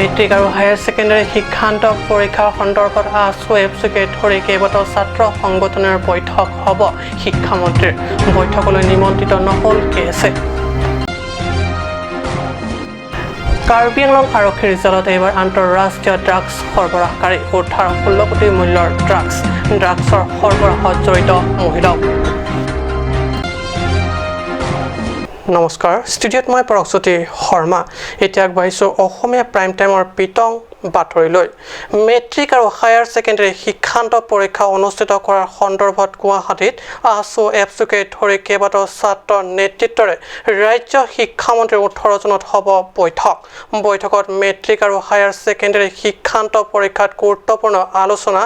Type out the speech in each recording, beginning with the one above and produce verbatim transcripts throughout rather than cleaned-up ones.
মেট্ৰিক আৰু higher secondary শিক্ষান্ত পৰীক্ষাৰ সন্দৰ্ভত আছু এপছুকে ধৰি কেইবাটাও ছাত্ৰ সংগঠনৰ বৈঠক হ'ব শিক্ষামন্ত্ৰীৰ। বৈঠকলৈ নিমন্ত্ৰিত নহ'ল কে এছে। কাৰ্বি আংলং আৰক্ষীৰ জালত এইবাৰ আন্তঃৰাষ্ট্ৰীয় ড্ৰাগছ সৰবৰাহকাৰী, উদ্ধাৰ ষোল্ল কোটি মূল্যৰ ড্ৰাগছ। ড্ৰাগছৰ সৰবৰাহত জড়িত মহিলাও। নমস্কাৰ, ষ্টুডিঅ'ত মই পৰকজ্যোতি শৰ্মা। এতিয়া আগবাঢ়িছো অসমীয়া প্ৰাইম টাইমৰ পিতং বাতৰিলৈ। মেট্ৰিক আৰু হায়াৰ ছেকেণ্ডেৰী শিক্ষান্ত পৰীক্ষা অনুষ্ঠিত কৰাৰ সন্দৰ্ভত গুৱাহাটীত আছু এপছুকে ধৰি কেইবাটাও ছাত্ৰ নেতৃত্বৰে ৰাজ্য শিক্ষামন্ত্ৰীৰ ওঠৰ জুনত হ'ব বৈঠক। বৈঠকত মেট্ৰিক আৰু হায়াৰ ছেকেণ্ডেৰী শিক্ষান্ত পৰীক্ষাত গুৰুত্বপূৰ্ণ আলোচনা,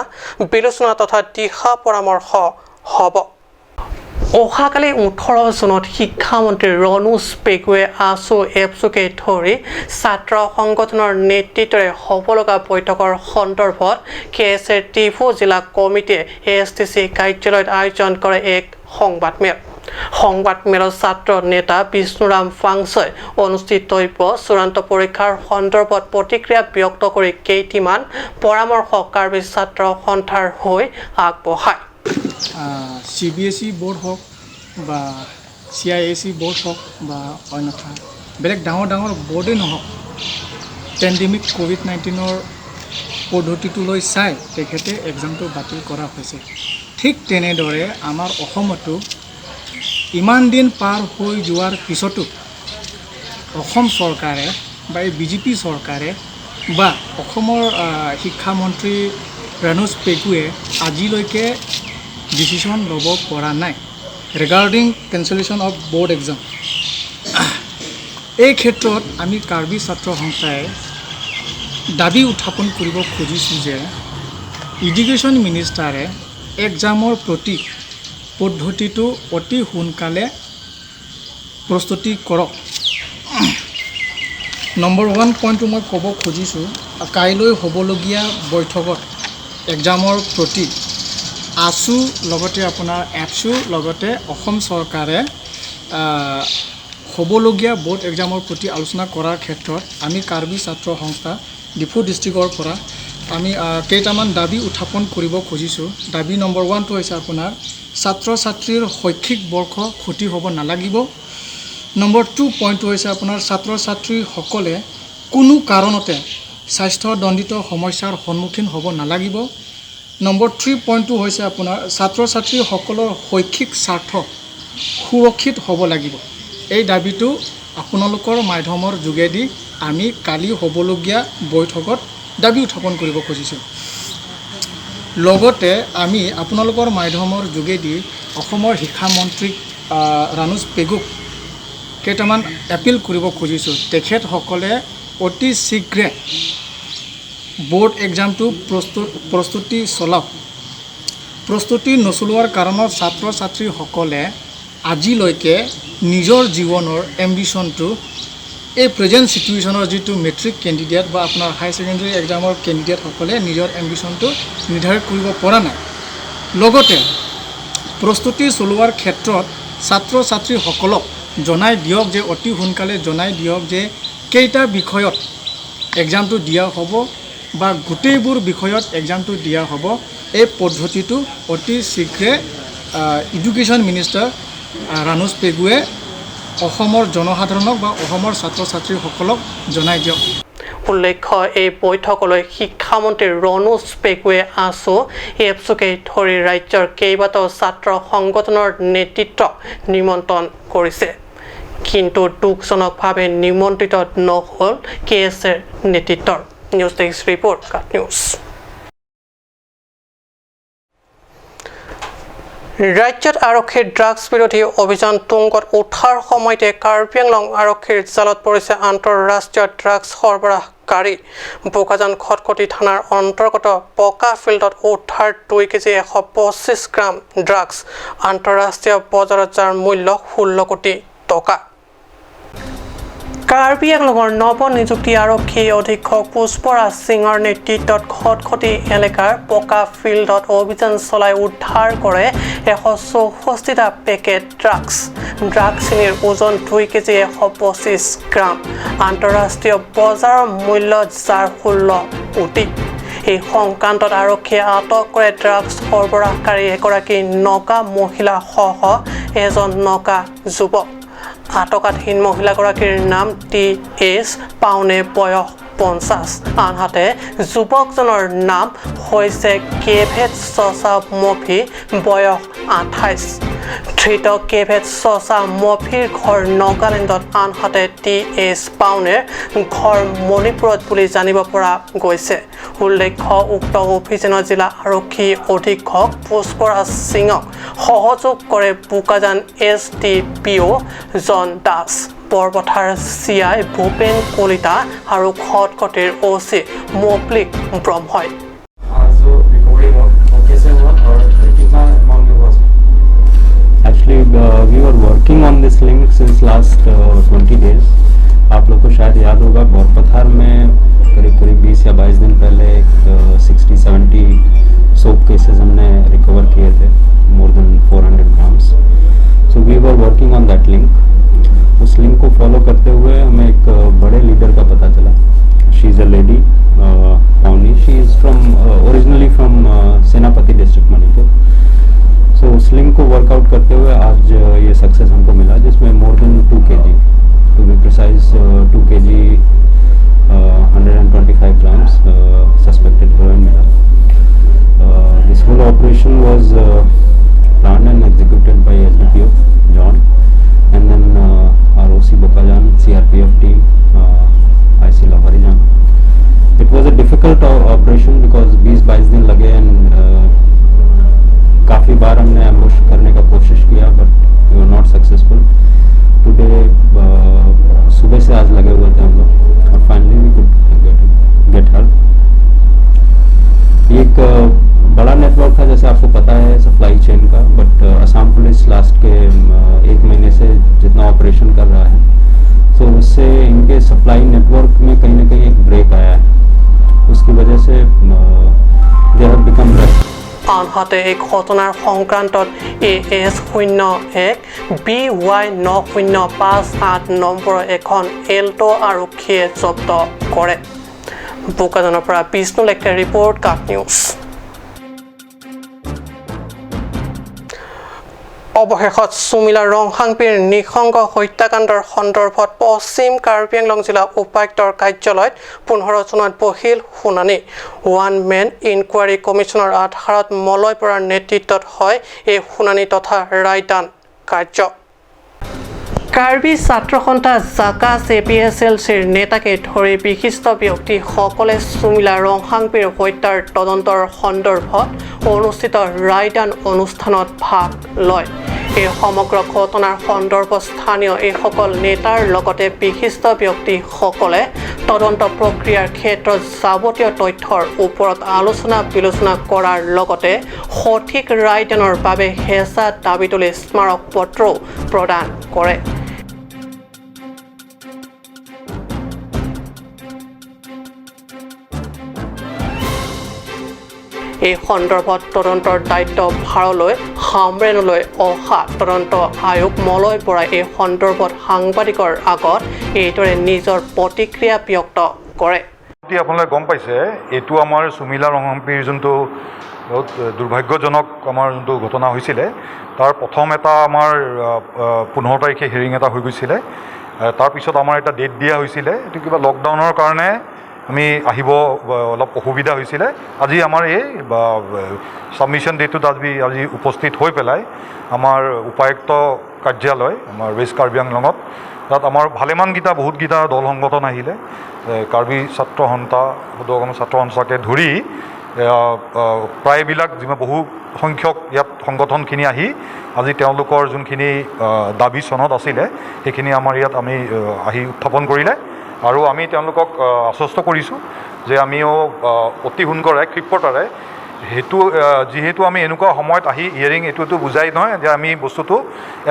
বিলোচনা তথা দিহা পৰামৰ্শ হ'ব। অহাকালি ওঠৰ জুনত শিক্ষামন্ত্ৰী ৰণোজ পেগুৱে আছু এপছুকে ধৰি ছাত্ৰ সংগঠনৰ নেতৃত্বৰে হ'ব লগা বৈঠকৰ সন্দৰ্ভত কে এছ এৰ ডিফু জিলা কমিটিয়ে এ এছ ডি চি কাৰ্যালয়ত আয়োজন কৰে এক সংবাদমেল। সংবাদমেলত ছাত্ৰ নেতা বিষ্ণুৰাম ফাংচই অনুষ্ঠিতব্য চূড়ান্ত পৰীক্ষাৰ সন্দৰ্ভত প্ৰতিক্ৰিয়া ব্যক্ত কৰি কেইটিমান পৰামৰ্শ কাৰ্বি ছাত্ৰ সন্থাৰ হৈ আগবঢ়ায়। C B S E board হওক বা C I S E board হওক বা অন্যথা বেলেগ ডাঙৰ ডাঙৰ বৰ্ডেই নহওক, পেণ্ডেমিক ক'ভিড নাইণ্টিনৰ পদ্ধতিটোলৈ চাই তেখেতে এক্সামটো বাতিল কৰা হৈছে। ঠিক তেনেদৰে আমাৰ অসমতো ইমান দিন পাৰ হৈ যোৱাৰ পিছতো অসম চৰকাৰে বা এই বি জে পি চৰকাৰে বা অসমৰ আহ, শিক্ষামন্ত্ৰী ৰণোজ পেগুৱে আজিলৈকে ডিচিশ্যন ল'ব পৰা নাই regarding cancellation of board exam। এই ক্ষেত্ৰত আমি কাৰ্বি ছাত্ৰ সংস্থাই দাবী উত্থাপন কৰিব খুজিছোঁ যে এডুকেশ্যন মিনিষ্টাৰে এক্সামৰ প্ৰতি পদ্ধতিটো অতি সোনকালে প্ৰস্তুতি কৰক। নম্বৰ ওৱান পইণ্টটো মই ক'ব খুজিছোঁ, কাইলৈ হ'বলগীয়া বৈঠকত এক্সামৰ প্ৰতি আছু লগতে আপোনাৰ এপছু লগতে অসম চৰকাৰে আহ, হ'বলগীয়া বৰ্ড এক্সামৰ প্ৰতি আলোচনা কৰাৰ ক্ষেত্ৰত আমি কাৰ্বি ছাত্ৰ সংস্থা ডিফু ডিষ্ট্ৰিক্টৰ পৰা আমি আহ, কেইটামান দাবী উত্থাপন কৰিব খুজিছোঁ। দাবী নম্বৰ ওৱানটো হৈছে আপোনাৰ ছাত্ৰ ছাত্ৰীৰ শৈক্ষিক বৰ্ষ ক্ষতি হ'ব নালাগিব। নম্বৰ টু পইণ্টটো হৈছে আপোনাৰ ছাত্ৰ ছাত্ৰীসকলে কোনো কাৰণতে স্বাস্থ্যজনিত সমস্যাৰ সন্মুখীন হ'ব নালাগিব। নম্বৰ থ্ৰী পইণ্টটো হৈছে আপোনাৰ ছাত্ৰ ছাত্ৰীসকলৰ শৈক্ষিক স্বাৰ্থ সুৰক্ষিত হ'ব লাগিব। এই দাবীটো আপোনালোকৰ মাধ্যমৰ যোগেদি আমি কালি হ'বলগীয়া বৈঠকত দাবী উত্থাপন কৰিব খুজিছোঁ। লগতে আমি আপোনালোকৰ মাধ্যমৰ যোগেদি অসমৰ শিক্ষামন্ত্ৰীক আহ, ৰণোজ পেগুক কেইটামান এপিল কৰিব খুজিছোঁ। তেখেতসকলে অতি শীঘ্ৰে বৰ্ড এক্সামটো প্ৰস্তুত প্ৰস্তুতি চলাওক। প্ৰস্তুতি নচলোৱাৰ কাৰণত ছাত্ৰ ছাত্ৰীসকলে আজিলৈকে নিজৰ জীৱনৰ এম্বিশ্যনটো এই প্ৰেজেণ্ট চিটুৱেশ্যনৰ যিটো মেট্ৰিক কেণ্ডিডেট বা আপোনাৰ হায়াৰ ছেকেণ্ডেৰী এক্সামৰ কেণ্ডিডেটসকলে নিজৰ এম্বিশ্যনটো নিৰ্ধাৰণ কৰিব পৰা নাই। লগতে প্ৰস্তুতি চলোৱাৰ ক্ষেত্ৰত ছাত্ৰ ছাত্ৰীসকলক জনাই দিয়ক যে অতি সোনকালে জনাই দিয়ক যে কেইটা বিষয়ত এক্সামটো দিয়া হ'ব বা গোটেইবোৰ বিষয়ত এক্সামটো দিয়া হ'ব। এই পদ্ধতিটো অতি শীঘ্ৰে আহ, এডুকেশ্যন মিনিষ্টাৰ আহ, ৰণোজ পেগুৱে অসমৰ জনসাধাৰণক বা অসমৰ ছাত্ৰ ছাত্ৰীসকলক জনাই দিয়ক। উল্লেখ্য, এই বৈঠকলৈ শিক্ষামন্ত্ৰী ৰণোজ পেগুৱে আছু এপছুকে ধৰি ৰাজ্যৰ কেইবাটাও ছাত্ৰ সংগঠনৰ নেতৃত্বক নিমন্ত্ৰণ কৰিছে। কিন্তু দুখজনকভাৱে নিমন্ত্ৰিত নহ'ল কে এছ এৰ নেতৃত্বৰ। নিউজ ডেস্ক ৰিপৰ্ট, কাট নিউজ। ৰাজ্যত আৰক্ষীৰ ড্ৰাগছ বিৰোধী অভিযান তুংগত উঠাৰ সময়তে কাৰ্বি আংলং আৰক্ষীৰ জালত পৰিছে আন্তঃৰাষ্ট্ৰীয় ড্ৰাগছ সৰবৰাহকাৰী। বোকাজান খটখটি থানাৰ অন্তৰ্গত পকা ফিল্ডত উদ্ধাৰ দুই কেজি এশ পঁচিছ গ্ৰাম ড্ৰাগছ। আন্তঃৰাষ্ট্ৰীয় বজাৰত যাৰ মূল্য ষোল্ল কোটি টকা। কাৰ্বি আংলঙৰ নৱনিযুক্তি আৰক্ষী অধীক্ষক পুষ্পৰাজ সিঙৰ নেতৃত্বত খটখটি এলেকাৰ পকা ফিল্ডত অভিযান চলাই উদ্ধাৰ কৰে এশ চৌষষ্ঠিটা পেকেট ড্ৰাগছ। ড্ৰাগছখিনিৰ ওজন দুই কেজি এশ পঁচিছ গ্ৰাম। আন্তঃৰাষ্ট্ৰীয় বজাৰৰ মূল্য যাৰ ষোল্ল কোটি। এই সংক্ৰান্তত আৰক্ষীয়ে আটক কৰে ড্ৰাগছ সৰবৰাহকাৰী এগৰাকী নগা মহিলাসহ এজন নগা যুৱক। আটকাধীন মহিলাগৰাকীৰ নাম টি এইচ পাওনে, বয়স পঞ্চাছ। আনহাতে যুৱকজনৰ নাম হৈছে কেভেট চচা মফি, বয়স আঠাইছ। ধৃত কেভেট চচা মফিৰ ঘৰ নগালেণ্ডত, আনহাতে টি এইচ পাওনেৰ ঘৰ মণিপুৰত বুলি জানিব পৰা গৈছে। উল্লেখ্য, উক্ত অভিযানত জিলা আৰক্ষী অধীক্ষক পুষ্পৰাজ সিঙক সহযোগ কৰে Bokajan S D P O' Jon Das, Borpathar C I Bhupen Kalita আৰু খটখটিৰ অ' চি মৌপ্লিক ব্ৰহ্মই। आज जो रिकवरी हुआ, वो कैसे हुआ और कितना अमाउंट हुआ उसमें? Actually, uh, we were working on this link since last, uh, twenty days. आप लोग को शायद याद होगा, बोरपथार में करीब करीब बीस या बाईस दिन पहले एक, uh, sixty seventy soap cases हमने रिकवर किए थे, more than four hundred grams. So we were working on that link. उस लिंक को फॉलो करते हुए हमें एक, uh, बड़े लीडर का पता चला। She is a lady, uh, Paoni. She is from, uh, originally from, uh, सेनापति district, मणिपुर। So उस लिंक को वर्कआउट करते हुए आज, uh, ये सक्सेस हमको मिला, जिसमें more than two K G, to be precise, uh, two K G, uh, hundred and twenty-five grams, uh, suspected heroin मिला। Uh, this whole operation was, uh, planned and executed by S D P O John, and then, uh, our O C Bokajan, C R P F team, uh, I C Loharijan. It was a difficult o-, operation because बीस बाईस दिन लगे and, uh, काफी बार हमने एम्बुश करने का कोशिश किया, but we were not successful. Today, uh, सुबह से आज लगे हुए थे हम लोग और finally we could get, get her. ये एक, uh, बड़ा नेटवर्क था, जैसे आपको पता है, सप्लाई चेन का, but, uh, Assam police last के, uh, एक महीने से जितना ऑपरेशन कर रहा है, तो उससे इनके सप्लाई नेटवर्क में कहीं ना कहीं एक ब्रेक आया है। उसकी वजह से, uh, they have become less. আনহাতে এই ঘটনাৰ সংক্ৰান্তত এ এছ শূন্য এক বি ৱাই ন শূন্য পাঁচ আঠ নম্বৰৰ এখন এল্ট' আৰক্ষীয়ে জব্দ কৰে। বোকাজানৰ পৰা বিষ্ণু লেকটেৰ ৰিপৰ্ট, কাট নিউজ। অৱশেষত সুমিলা ৰংহাংপিৰ নৃশংস হত্যাকাণ্ডৰ সন্দৰ্ভত পশ্চিম কাৰ্বি আংলং জিলা উপায়ুক্তৰ কাৰ্যালয়ত পোন্ধৰ জুনত বহিল শুনানি। ওৱান মেন ইনকুৱাৰী কমিশ্যনৰ আধাৰত মলয় বৰাৰ নেতৃত্বত হয় এই শুনানি তথা ৰায়দান কাৰ্য। কাৰ্বি ছাত্ৰ সন্থা জাকাছ এ পি এছ এল চিৰ নেতাকে ধৰি বিশিষ্ট ব্যক্তিসকলে সুমিলা ৰংহাংপিৰ হত্যাৰ তদন্তৰ সন্দৰ্ভত অনুষ্ঠিত ৰায়দান অনুষ্ঠানত ভাগ লয়। এই সমগ্ৰ ঘটনাৰ সন্দৰ্ভত স্থানীয় এইসকল নেতাৰ লগতে বিশিষ্ট ব্যক্তিসকলে তদন্ত প্ৰক্ৰিয়াৰ ক্ষেত্ৰত যাৱতীয় তথ্যৰ ওপৰত আলোচনা বিলোচনা কৰাৰ লগতে সঠিক ৰায়দানৰ বাবে হেঁচা দাবী তুলি স্মাৰক পত্ৰও প্ৰদান কৰে। এই সন্দৰ্ভত তদন্তৰ দায়িত্ব ভাৰলৈ হামৰেণলৈ অহা তদন্ত আয়োগ মলয় বৰাই এই সন্দৰ্ভত সাংবাদিকৰ আগত এইদৰে নিজৰ প্ৰতিক্ৰিয়া ব্যক্ত কৰে। এতিয়া আপোনালোকে গম পাইছে, এইটো আমাৰ সুমিলা ৰংহাংপিৰ যোনটো বহুত দুৰ্ভাগ্যজনক আমাৰ যোনটো ঘটনা হৈছিলে, তাৰ প্ৰথম এটা আমাৰ, আ, আ, পোন্ধৰ তাৰিখে হিয়াৰিং এটা হৈ গৈছিলে। আ, তাৰপিছত আমাৰ এটা ডেট দিয়া হৈছিলে, এইটো কিবা লকডাউনৰ কাৰণে আমি আহিব, আ, অলপ অসুবিধা হৈছিলে। আজি আমাৰ এই, আ, ছাবমিশ্যন ডেটটোত আজি, আজি উপস্থিত হৈ পেলাই আমাৰ উপায়ুক্ত কাৰ্যালয়, আমাৰ ৱেষ্ট কাৰ্বি আংলঙত, তাত আমাৰ ভালেমানকেইটা, বহুতকেইটা দল সংগঠন আহিলে। এ, কাৰ্বি ছাত্ৰ সন্থা, সদৌ অসম ছাত্ৰ সন্থাকে ধৰি, এ, আ, আ, প্ৰায়বিলাক যিমান, বহু সংখ্যক ইয়াত সংগঠনখিনি আহি আজি তেওঁলোকৰ যোনখিনি, আ, দাবী চনদ আছিলে, সেইখিনি আমাৰ ইয়াত আমি, আ, আহি উত্থাপন কৰিলে। আৰু আমি তেওঁলোকক, আ, আশ্বস্ত কৰিছোঁ যে আমিও, আ, অতি সোনকালে, ক্ষিপ্ৰতাৰে সেইটো, আ, যিহেতু আমি এনেকুৱা সময়ত আহি হিয়াৰিং, এইটোতো বুজাই নহয় যে আমি বস্তুটো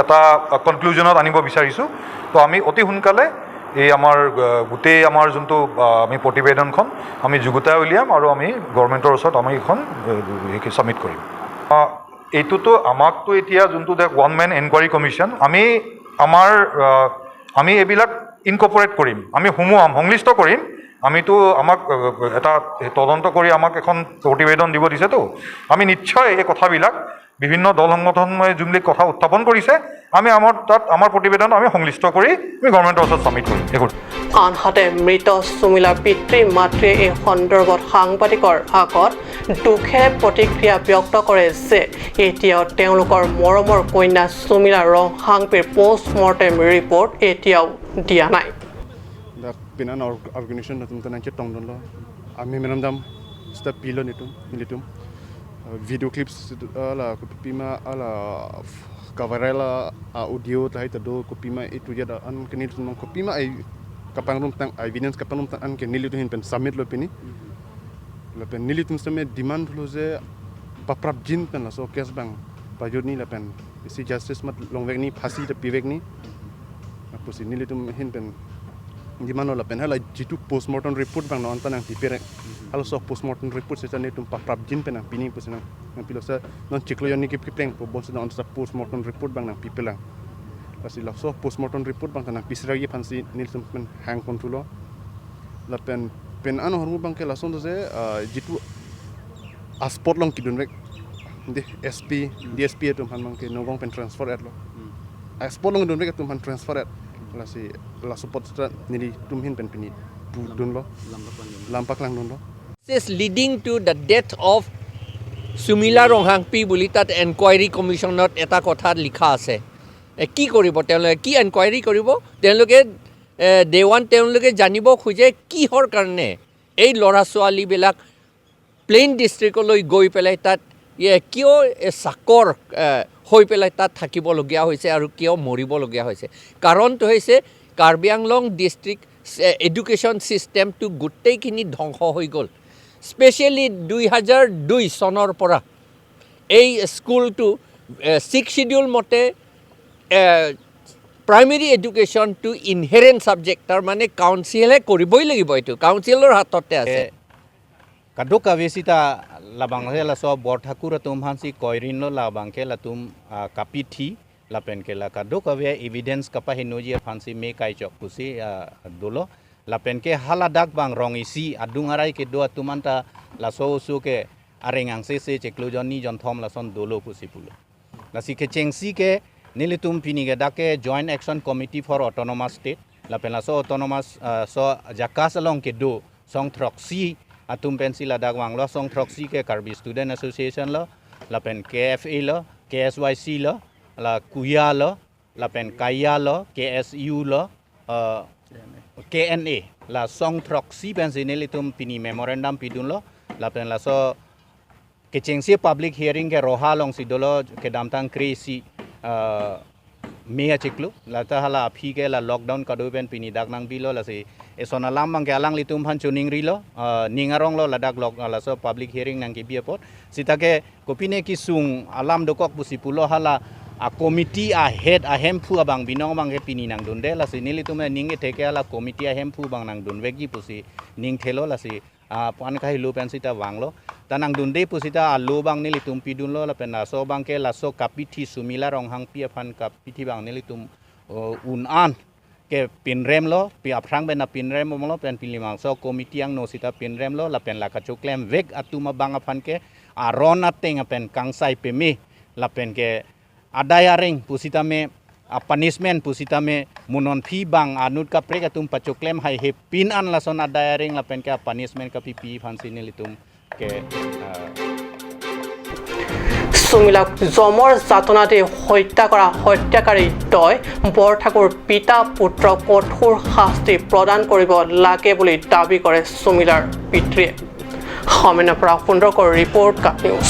এটা, আ, কনক্লুজনত আনিব বিচাৰিছোঁ। তো আমি অতি সোনকালে এই আমাৰ আহ, গোটেই আমাৰ যোনটো আহ, আমি প্ৰতিবেদনখন আমি যুগুতাই উলিয়াম আৰু আমি গভৰ্ণমেণ্টৰ ওচৰত আমি এইখন আহ, চাবমিট কৰিম। আহ, এইটোতো আমাকতো এতিয়া যোনটো day one main enquiry commission, আমি আমাৰ আহ, আমি এইবিলাক ইনকৰ্পৰেট কৰিম, আমি সোমোৱাম, সংশ্লিষ্ট কৰিম। আমিতো আমাক আহ, এটা তদন্ত কৰি আমাক এখন প্ৰতিবেদন দিব দিছেতো। আমি নিশ্চয় এই কথাবিলাক বিভিন্ন দল সংগঠনে যোনবিলাক কথা উত্থাপন কৰিছে, আমি আমাৰ তাত আমাৰ প্ৰতিবেদন আমি সংশ্লিষ্ট কৰি আমি গভৰ্ণমেণ্টৰ ওচৰত চাবমিট কৰিম। একো আনহাতে মৃত সুমিলাৰ পিতৃ মাতৃয়ে এই সন্দৰ্ভত সাংবাদিকৰ আগত দুখেৰে প্ৰতিক্ৰিয়া ব্যক্ত কৰে যে এতিয়াও তেওঁলোকৰ মৰমৰ কন্যা সুমিলা ৰংহাংপিৰ পোষ্টমৰ্টেম ৰিপৰ্ট এতিয়াও দিয়া নাই। Dak pinan or- organization atum ta nangchetongdunlo. Ami menam dam step pilo nelitum, nelitum. Uh, video clips uh, la kopima ala cover la uh, audio ta hai ta do kopima itu ya da an ke nelitum kopima ai kapangrum tang evidence kapangrum tang an ke nelitum hin pen submit lo pini. Lapen nelitum seme demand lo je paprapjin pen laso case abang pajut ni lapen isi justice mat longvek ni phasi ta pivek ni. Lapusi nelitum hin pen demand lo lapen hala jitu postmortem report abang non ta nangpipe re. Halaso postmortem report seta nelitum paprapjin pen nangpi ni pusi nang nangpilo sa non chiklo yon ni kip kipleng po bonsi non sa postmortem report abang nangpipelang. Lasi laso postmortem report abang ta nangpisiragi aphansi nelitum pen hang konthulo. Lapen pen an ahormu abang ke lason to je uh, jitu aspot long kidunvek de S P, D S P atum aphan abang ke Nagaon pen transfer etlo. Aspot long dunvek atum aphan transfer et. Lasi laso apot seta nelitum hin pen pini pu dunlo. Lampak langdunlo. Is leading to the death of সুমিলা ৰংহাংপী বুলি তাত এনকুৱাৰী কমিশ্যনত এটা কথা লিখা আছে। এ, কি কৰিব তেওঁলোকে? কি এনকুৱাৰী কৰিব তেওঁলোকে? এ, ডে ওৱান তেওঁলোকে জানিব খোজে কিহৰ কাৰণে এই ল'ৰা ছোৱালীবিলাক প্লেইন ডিষ্ট্ৰিক্টলৈ গৈ পেলাই তাত এ, কিয় এ, চাকৰ এ, হৈ পেলাই তাত থাকিবলগীয়া হৈছে আৰু কিয় মৰিবলগীয়া হৈছে। কাৰণটো হৈছে কাৰ্বি আংলং ডিষ্ট্ৰিক্ট এডুকেশ্যন ছিষ্টেমটো গোটেইখিনি ধ্বংস হৈ গ'ল। স্পেচিয়েলি দুই হাজাৰ দুই চনৰ পৰা এই স্কুলটো ছিক্স শ্বিডিউল মতে প্ৰাইমেৰী এডুকেশ্যনটো ইনহেৰেণ্ট ছাবজেক্ট, তাৰমানে কাউন্সিলে কৰিবই লাগিব, এইটো কাউন্সিলৰ হাততে আছে। Kadokave sita labang ke laso Borthakur atum aphansi koirinlo, labang ke latum ah, kapithi lapen ke la kadokave evidence kapahenoji aphansi me kaichok pusi ah, dolo. Lapen ke haladak abang rong isi adung arai kedo atum anta laso oso ke areng angse se chiklo jon ni jon thom lason dolo pusi pulo. Lasi kechengsi ke nelitum pini ke dak ke Joint Action Committee for Autonomous State. Lapen laso autonomous ah, so JACAS along kedo song throksi atum pensi ladak vanglo. Song throksi ke Karbi Student Association lo, lapen K F A lo, K S Y C lo, la KUYA lo, lapen KAYA lo, K S U lo, ah, K N A. La song throksi pensi nelitum pini memorandum pidunlo. Lapen laso kechengsi public hearing ke Roha alongsi dolo, kedamtang kre-isi ah, May achiklo. Lata hala aphi ke la lockdown kadokave pen pini dak nangpilo, lasi eson alam abang ke alanglitum aphan choningrilo, ah, ning aronglo ladak lock, ah, laso public hearing nangkebi apot. Sita ke kopine kesung alam dokok pusi pulo, hala a committee a head a hemphu abang binong abang ke pini nangdunde, lasi nelitum ning kethek ke hala committee a hemphu abang nangdunvekji pusi ning thelo, lasi ah, pu-an kahelo pensi ta vanglo. Ta nangdunde pusita alo abang nelitum pidunlo, lapen laso abang ke laso kapithi Sumila Ronghangpi aphan kapithi abang nelitum, oh, un-an ke pinremlo, pi aphrang pen pinrem bomlo, pen pilimang so committee angno sita pinremlo, lapen la kachoklemvek atum abang aphan ke aron ateng apen kangsai peme, lapen ke adai areng pusitame, a punishment pusitame, mo non aphi abang anut kaprek atum pachoklem haihe pin an lason adai areng lapen ke a punishment kapipi aphansi nelitum ke, ah, সুমিলাক জমৰ যাতনাতে হত্যা কৰা হত্যাকাৰী দ্বয় বৰঠাকুৰ পিতা পুত্ৰক কঠোৰ শাস্তি প্ৰদান কৰিব লাগে বুলি দাবী কৰে সুমিলাৰ পিতৃয়ে। হমেনৰ পৰা সুন্দৰকৰ ৰিপৰ্ট, কাট নিউজ।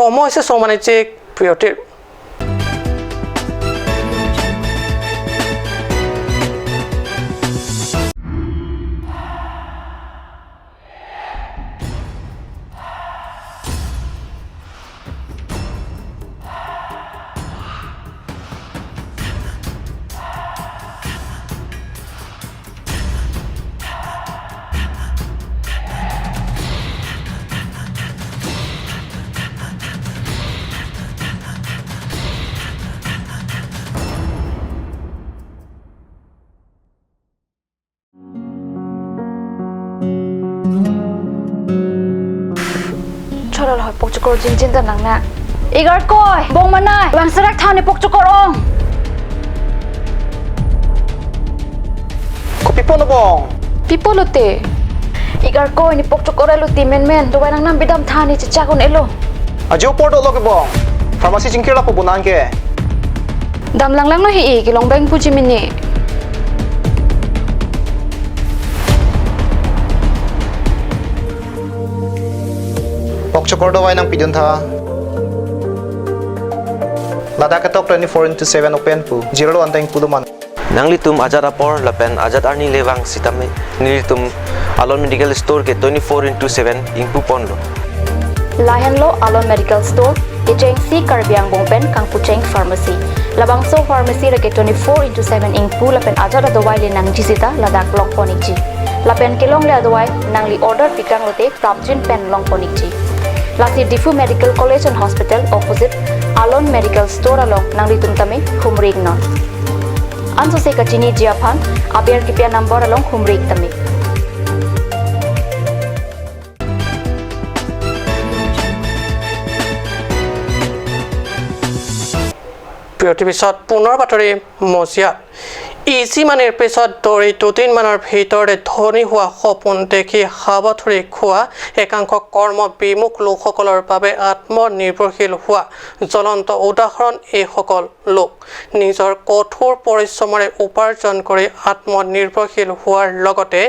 সময় হৈছে ছমানিচে বিৰতিৰ। Pokchokor jinjin ta nang na. Ik Arkoi, bong manai, vang serak tha ne pokchokor ong. Kopi pon bong? Pi pulote? Ik Arkoi, ne pokchokor elo ti menmen, dovai nangnam bidam tha ne chechak un-elo. Ajo apor dolo ke bong. Pharmacy chingkir lapu bonang ke. Dam langlanglo hi, kelong bang puji mini. Pokchokor dovai nangpidun tha. Ladak ketok twenty-four into seven open pu. Zero lo anteng pulo man. Nanglitum ajat apor lapen ajat arni le vang sitame nelitum Alon Medical Store ke twenty-four into seven ingpu ponlo. Lahenlo Alon Medical Store, kechengsi Karbi Anglong pen kangpucheng pharmacy. Labangso pharmacy lake twenty-four into seven ingpu lapen ajat adovai le nangji sita ladak long pon ikji. Lapen kelongle adovai nangli order pitang lote prapjin pen long pon ikji. Lasi Diphu Medical College and Hospital opposite Alon Medical Store along nanglitum tame humri iknon. Ansose kachiniji aphan aber kipi a-number along humri ik tame. Biyotir pisot পুনৰ বাতৰি মজিয়াত। ইজি মানিৰ পিছত দৌৰি দুদিনমানৰ ভিতৰতে ধনী হোৱা সপোন দেখি হাবাথুৰি খোৱা একাংশ কৰ্ম বিমুখ লোকসকলৰ বাবে আত্মনিৰ্ভৰশীল হোৱা জ্বলন্ত উদাহৰণ এইসকল লোক। নিজৰ কঠোৰ পৰিশ্ৰমেৰে উপাৰ্জন কৰি আত্মনিৰ্ভৰশীল হোৱাৰ লগতে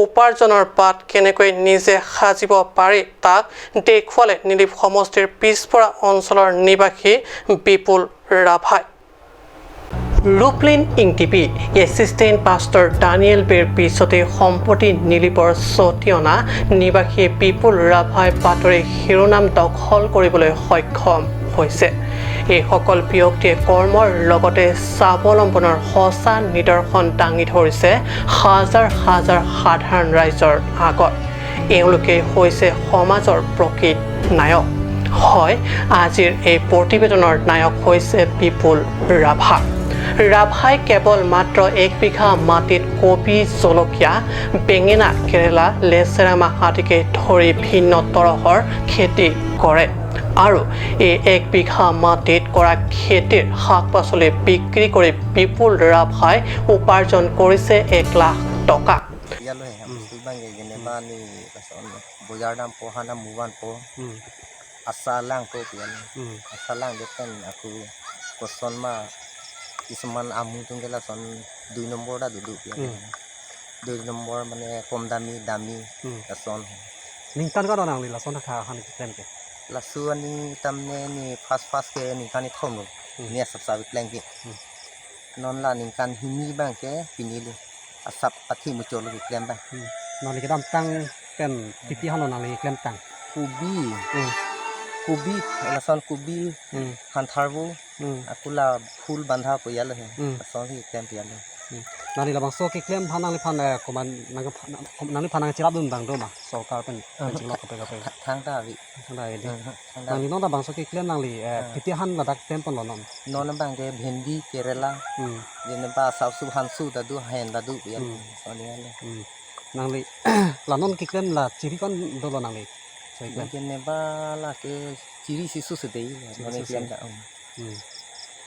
উপাৰ্জনৰ বাট কেনেকৈ নিজে সাজিব পাৰি, তাক দেখুৱালে নিলিপ সমষ্টিৰ পিছপৰা অঞ্চলৰ নিবাসী বিপুল ৰাভাই। ৰূপলিন ইংটিপি, এছিষ্টেণ্ট পাষ্টৰ ডানিয়েল বেৰ পিছতে সম্প্ৰতি নিলিপৰ চতি অনা নিবাসী বিপুল ৰাভাই বাতৰি শিৰোনাম দখল কৰিবলৈ সক্ষম হৈছে। এইসকল ব্যক্তিয়ে কৰ্মৰ লগতে স্বাৱলম্বনৰ সঁচা নিদৰ্শন দাঙি ধৰিছে হাজাৰ হাজাৰ সাধাৰণ ৰাইজৰ আগত। এওঁলোকে হৈছে সমাজৰ প্ৰকৃত নায়ক। হয়, আজিৰ এই প্ৰতিবেদনৰ নায়ক হৈছে বিপুল ৰাভা। ৰাভাই কেৱল মাত্ৰ এক বিঘা মাটিত কবি, জলকীয়া, বেঙেনা, কেৰেলা, লেচেৰা মাহ আদিকে ধৰি ভিন্ন তৰহৰ খেতি কৰে আৰু এই এক বিঘা মাটিত কৰা খেতিৰ শাক পাচলি বিক্ৰী কৰি বিপুল ৰাভাই উপাৰ্জন কৰিছে এক লাখ টকা। Iyalo he, hmm, amustu bang ke gene, hmm, bani lason bojar dampo, hana muvanpo. Hmm. Asa langpo pu iyalo. Hmm. Asa lang det kan aku koson ma kisuman amu tung ke lason dui nombor ta duduk pu iyalo. Hmm. Dui nombor mane kom dami, dami, hmm, lason. Ningkan ko-an nangli lason tha han keklem ke? Laso ani tamne ne first first ke ningkan ithom lo. Hmm. Ne asap asap keklem ke. Hmm. Non la ningkan hini bang ke pini lo. Asap athi muchot lo keklem bang. Hmm. Nangli kedamtang pen pipi han lo nangli klemtang? Kobi. Hmm. Kobi, lason kobi, hmm, hantharvo. Hmm. Aku la phul bandha pu iyalo he. Hmm. Lason si keklem pu iyalo. Hmm. Nangli labangso keklem aphan nangliphan, eh, komat nang, nangliphan nangcherapdun abang do ma sorkar pen, ah, pen chinglo kaprek kaprek? Tha-, thangta ave. Thangta ave de. Hmm, thangta. Nangli non labangso keklem nangli, eh, ah, pipi han ladak klem ponlo non? Non bang ke bhendi, kerela. Hmm. Jene ba sausu hansu ta do, hen ta do pu iyalo. Hmm. Lason iyalo. Hmm. Nangli la non keklem la chiri ko-an dolo nangli? So keklem. Bang ke ne ba la ke chiri si su se dei la, chiri non su se. Keklem ta, um. Hmm.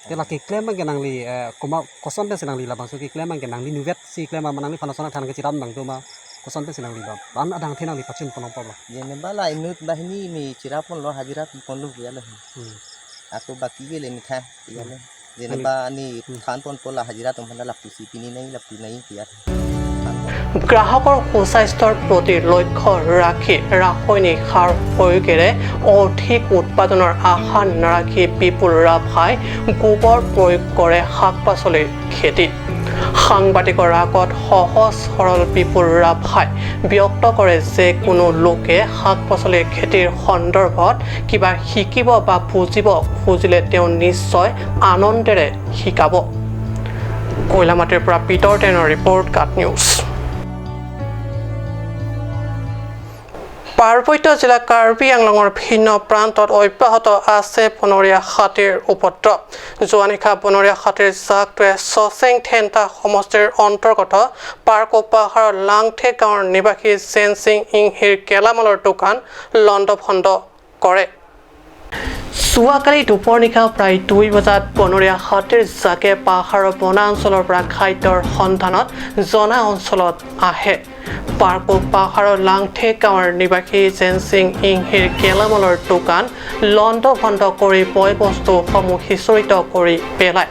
Te la keklem bang ke nangli, eh, komat koson pensi nangli labangso keklem bang ke nangli nuvet si klem ma, nangliphan lason than kecherap abang do ma, koson pensi nangli ba? Ban adang the nangli pachun pon longpo ba? Jene ba la inut banghini ne cherap ponlo, hajira pi ponlo pu iyalo. Hmm. Ako baki ke le ne tha pu iyalo. Hmm. Jene ba ne, hmm, than ponpo la hajira atum aphan ta lapusi pini nai, lapu nai pu iyalo. গ্ৰাহকৰ সুস্বাস্থ্যৰ প্ৰতি লক্ষ্য ৰাখি ৰাসায়নিক সাৰ প্ৰয়োগেৰে অধিক উৎপাদনৰ আশা নাৰাখি বিপুল ৰাভাই গোবৰ প্ৰয়োগ কৰে শাক পাচলিৰ খেতিত। সাংবাদিকৰ আগত সহজ সৰল বিপুল ৰাভাই ব্যক্ত কৰে যে কোনো লোকে শাক পাচলিৰ খেতিৰ সন্দৰ্ভত কিবা শিকিব বা বুজিব খুজিলে তেওঁ নিশ্চয় আনন্দেৰে শিকাব। কৈলামাটিৰ পৰা পিতৰ টেনৰ ৰিপৰ্ট, কাট নিউজ। পাৰ্বত্য জিলা কাৰ্বি আংলঙৰ ভিন্ন প্ৰান্তত অব্যাহত আছে বনৰীয়া হাতীৰ উপদ্ৰৱ। যোৱা নিশা বনৰীয়া হাতীৰ জাকটোৱে চচেং থেন্তা সমষ্টিৰ অন্তৰ্গত পাৰ্কো পাহাৰৰ লাংথে গাঁৱৰ নিবাসী জেনচিং ইংহিৰ গেলামালৰ দোকান লণ্ডভণ্ড কৰে। যোৱাকালি দুপৰ নিশা প্ৰায় দুই বজাত বনৰীয়া হাতীৰ জাকে পাহাৰৰ বনাঞ্চলৰ পৰা খাদ্যৰ সন্ধানত জনা অঞ্চলত আহে। পাৰ্কো পাহাৰৰ লাংথে গাঁৱৰ নিবাসী জেনচিং ইংহিৰ গেলামালৰ দোকান লণ্ডভণ্ড কৰি বয় বস্তুসমূহ সিঁচৰিত কৰি পেলায়।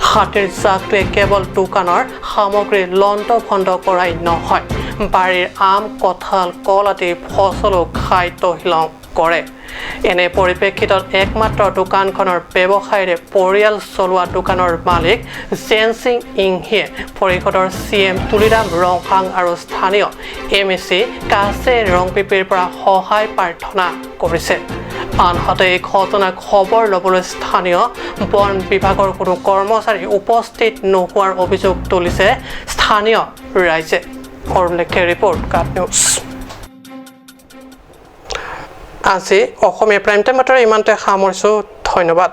হাতীৰ জাকটোৱে কেৱল দোকানৰ সামগ্ৰী লণ্ডভণ্ড কৰাই নহয়, বাৰীৰ আম, কঁঠাল, কল আদি ফচলো খাই তহিলং কৰে। এনে পৰিপ্ৰেক্ষিতত একমাত্ৰ দোকানখনৰ ব্যৱসায়ীৰে পৰিয়াল চলোৱা দোকানৰ মালিক জেনচিং ইংহিয়ে পৰিষদৰ চি এম তুলিৰাম ৰংহাং আৰু স্থানীয় এম এ চি কাছে ৰংপিপিৰ পৰা সহায় প্ৰাৰ্থনা কৰিছে। আনহাতে এই ঘটনাৰ খবৰ ল'বলৈ স্থানীয় বন বিভাগৰ কোনো কৰ্মচাৰী উপস্থিত নোহোৱাৰ অভিযোগ তুলিছে স্থানীয় ৰাইজে। অৰুণ লেখিৰ ৰিপৰ্ট, কাট নিউজ। আজি অসমীয়া প্ৰাইম টাইম বাতৰি ইমানতে সামৰিছো। ধন্যবাদ।